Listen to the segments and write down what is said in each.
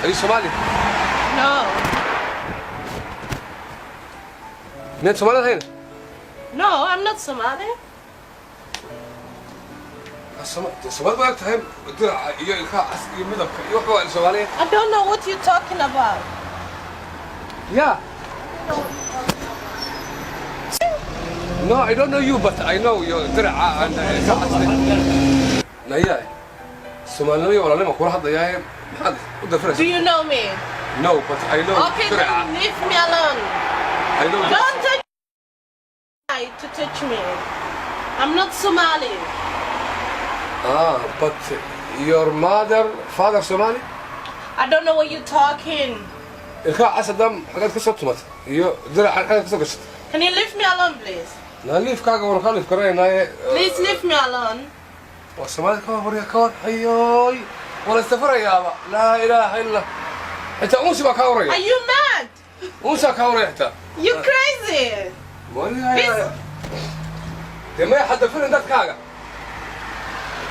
Are you Somali? No. Miyaad Soomaali ahayn? No, I'm not Somali. Soomaali baa tahay, diraca iyo ilkaha cas iyo midabka iyo waxba waa Soomaaliya. I don't know what you're talking about. Yeah. No, I don't know you, but I know your diraca and ilkaha cas. Naya, Soomaalinimo iyo walaalnimo kula hadlayaaye, maxaad u Do dafiraysaa? you know me? No, but I know Okay, diraca. then leave me alone. I know. Don't touch to touch me. I'm not Somali. Ah, but your mother, father Somali? I don't know what you're talking. Ilkaha cas haddaan xagaad ka soo tumatay iyo diracan xagaad ka soo gashatay? Can you leave me alone, please? Naa leave-kaaga waan kaa leave garanaynaaye. Please leave me alone. Waa Soomaalida ka warya, ka war hayoy, waa la istafarayaaba. Laa ilaaha illa, xitaa unsi baa kaa waraya. Are you mad? Unsaa kaa waraya xitaa. You crazy? Waliyaa. Dee maya, hadda firin dadkaaga,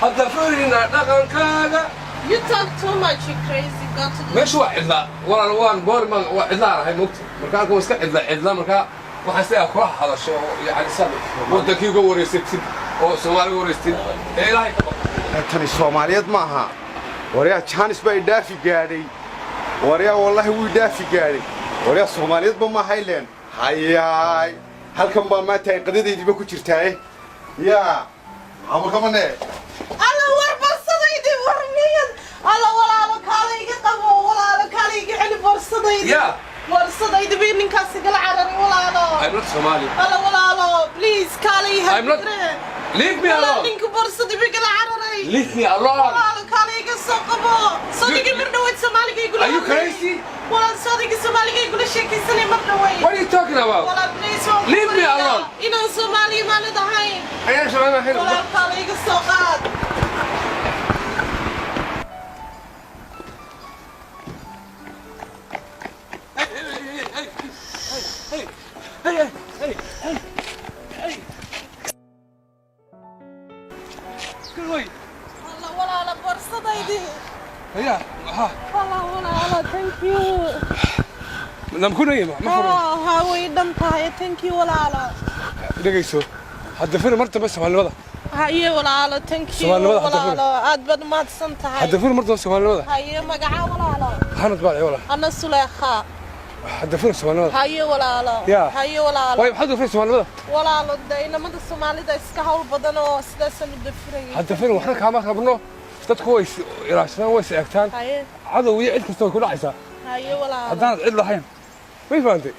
hadda firina dhaqankaaga. You talk too much, you crazy. Go to the Meeshu waa cidla, walaal. Waan goormaan waa cidlaan ahay, mogta? Marka halkan waa iska cidla cidla. Marka waxaan sidaa kula hadasho oo yani saad wadankii uga wareysatid oo Soomaali uga wareysatid ee Ilaahay ka baqo. Tani Soomaaliyeed ma aha. Waryaa, jaanis baa idhaafi gaadhay. Waryaa, wallaahi wuu idhaafi gaadhay. Waryaa, Soomaaliyeedba ma hayleen. Hayaay, halkan baa maanta ay qadadaydiiba ku jirtaaye. Yaa amarkamane. Alla, war borsadaydi, war miyad? Alla, walaalo, kaala iga qabo. Walaalo, kaala iga celi borsadaydi. Yeah. Borsadaydi bay ninkaas igala cararay, walaalo. I'm not Somali. Alla, walaalo, please, kaala ii. I'm not- Leave me Walaal, alone. ninka borsadii bay igala cararay. Leave me alone. Walaalo, kaala iga soo qabo. Soodigii mar dhaweyd Soomaaliga igula Are you hadlayay. crazy? Walaal, soodigii Soomaaliga igula sheekaysanay mar dhaweyd. What are you talking about? Walaal, please, waan ku Leave me baryaa. alone. Inaan Soomaaliya maalid ahayn. Ayaan Soomaali ahayn. Walaal, kaala iga soo qaad. Hey, hey, hey, hey, hey, hey. Good way. Walaal, walaala, borsadaydii. Haya, ha. Walaal, walaala, thank you. Namkunaya ma furo. Ha, way dhan tahay. Thank you, walaalo. Dhegayso. Hadda fir mar dambe Soomaalinimada. Haye, walaalo, thank you. Soomaalinimada hadda fur. Walaalo, aad baad umahadsan tahay. Hadda fir mar dambe Soomaalinimada. Haye, magaca, walaalo? Hanad baa walaal. Ana Suleekha. Hadda fir Soomaalinimada. Haye, walaalo. Yeah. Haye, walaalo. Way, maxaad u fir Soomaalinimada? Walaalo, de inamada Soomaalida iska hawl badan oo sidaasaan u dafirayay. Hadda fir, waxna kaama rabno. Dadku way is ilaashadaan, way is eegtaan. Haye. Cadow iyo cid kasta way ku dhacaysaa. Haye, walaalo. Haddaanad cid lahayn. May fahantay?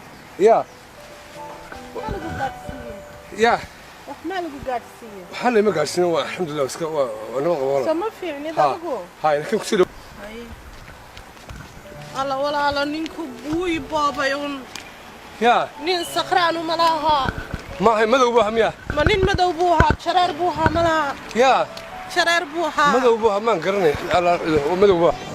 Yaa. Maxaa lagu gaadhsiiyey? Yaa. Wax maa lagu gaadhsiiyey? Waxaa layma gaadhsiinin, waa alxamdulilah, iska waa nabad qabo, walaal. Soo ma fiicnid Ha. adigu? Ha, laakiin kusii dhow. Haye. Alla, walaalo, ninku wuu i boobay un. Yaa. Nin sakraan uma laha. Maaha, madow buu ahaa miyaa? Ma nin madow buu ahaa, jareer buu ahaa malaha. Yaa. Jareer buu ahaa. Madow buu ahaa, maan garanay. Madow buu ahaa.